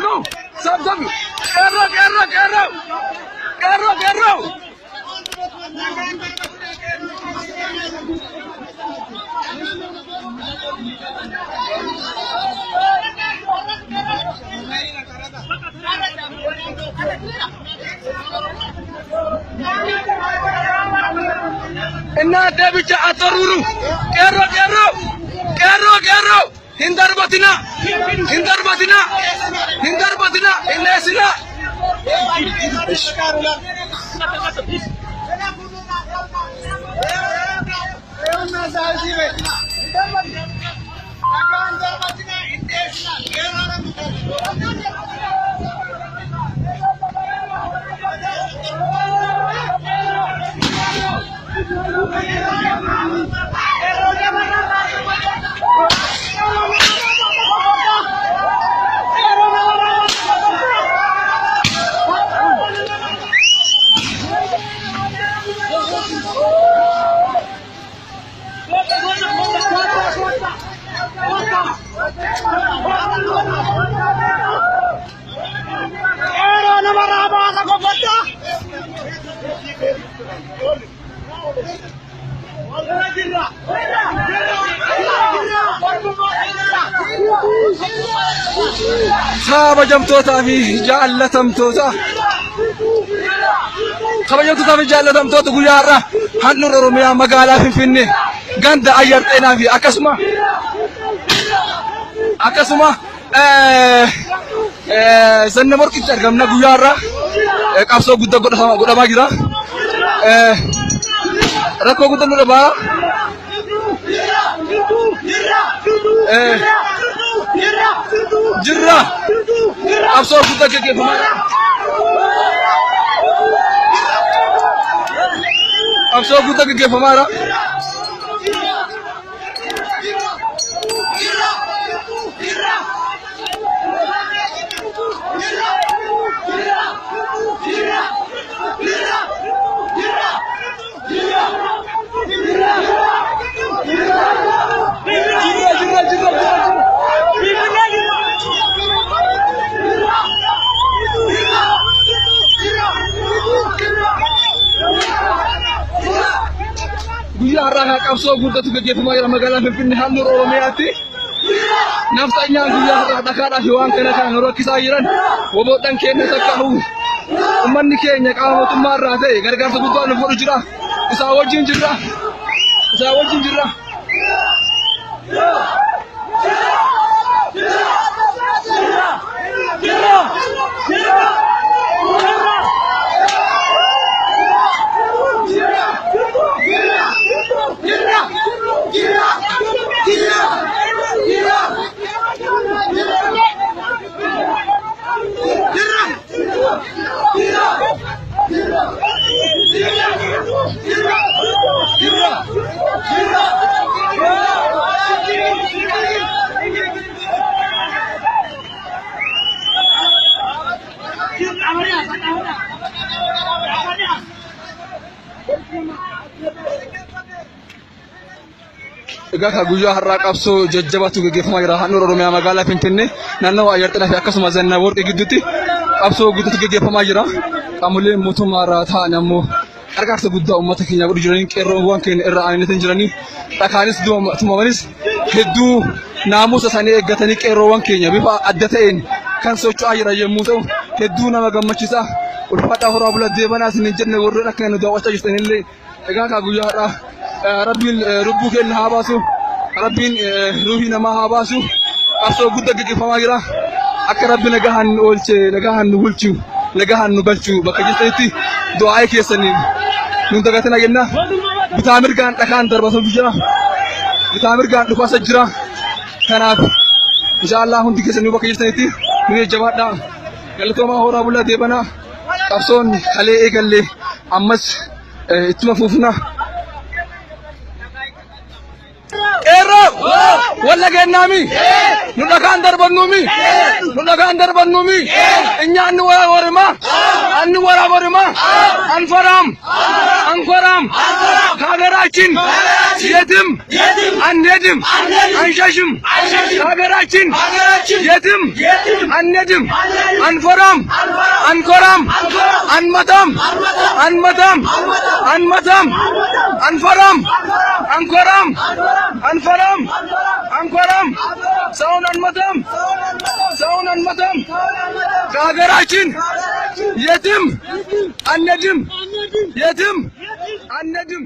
go. Sabsabi. Qeerroo qeerroo qeerroo. Qeerroo qeerroo. እናንተ ብቻ አትወርውሩ። ቄሮ ቄሮ ቄሮ ቄሮ hin darbatina hin darbatina hin darbatina hin dheessina. Kabajamtootaa fi jaallatamtoota kabajamtootaa fi jaallatamtoota guyyaa har'aa handhuura Oromiyaa magaalaa Finfinnee ganda ayyar xeenaa fi akkasuma akkasuma zanna morkitti argamna guyyaa har'aa qabsoo guddaa godhamaa jira. Rakkoo guddaa nu dhabaa. Jirra qabsoo guddaa gaggeeffamaa jira. Qabsoo guddaa gaggeeffamaa jira. Jirra jirra jirra jirra jirra. Guyyaa har'aa kana qabsoo guddatu gaggeeffamaa jira magaalaa Finfinnee handhuura Oromiyaatti. Nafxanyaan guyyaa har'aa dhakaadhaa fi waan kana kana nu rakkisaa jiran woboodhaan keenya takka hu. Uummanni keenya qaama mootummaa irraa ta'e gargaarsa guddaa nuuf godhu jira. Isaa wajjin jirra. Isaa wajjin jirra. Egaa ka guyyaa har'aa qabsoo jajjabaatu gaggeeffamaa jira. Handhuura Oromiyaa magaalaa Finfinnee naannawaa Ayyar Xinaa fi akkasuma Zannaa Warqii gidduutti qabsoo guddaatu gaggeeffamaa jira. Qaamoleen mootummaa irraa ta'an ammoo gargaarsa guddaa uummata keenya godhu jiranii qeerroowwan keenya irra aananii jiranii dhakaanis tumamanis hedduu naamusa isaanii eeggatanii qeerroowwan keenya bifa adda ta'een kan socho'aa jiran yommuu ta'u hedduu nama gammachiisa. Ulfaadhaa horaa bula deebanaa isin hin jenne warreen akka nu daawwachaa jirtanillee egaa kaa guyyaa har'aa rabbiin lubbuu keenya haa baasu rabbiin ruuhii namaa haa baasu qabsoo guddaa gaggeeffamaa jira akka rabbi nagahaan nu oolche nagahaan nu bulchu nagahaan nu galchu bakka jirtanitti du'aa'ee keessaniin nun dagatina jenna bitaa mirgaan dhakaan darbatamu jira bitaa mirgaan dhukaasa jira kanaaf inshaallah hundi keessanii bakka jirtanitti nu jajjabaadhaa galatoomaa horaa bulaa deebanaa qabsoon kalee eegallee ammas ittuma fufna. Qeerroo! Walla kennaami! Nu dhagaan darbannuumi. Nu dhagaan darbannuumi. እኛ አንወራወርማ፣ አንወራወርማ፣ አንፈራም፣ አንኮራም። ከሀገራችን የትም አንሄድም፣ አንሸሽም። ከሀገራችን የትም አንሄድም፣ አንፈራም፣ አንኮራም፣ አንመታም፣ አንመታም፣ አንመታም፣ አንፈራም፣ አንኮራም፣ አንፈራም፣ አንኮራም። ሰውን አንመታም፣ ሰውን አንመታም። ከሀገራችን የትም አንሄድም፣ የትም አንሄድም።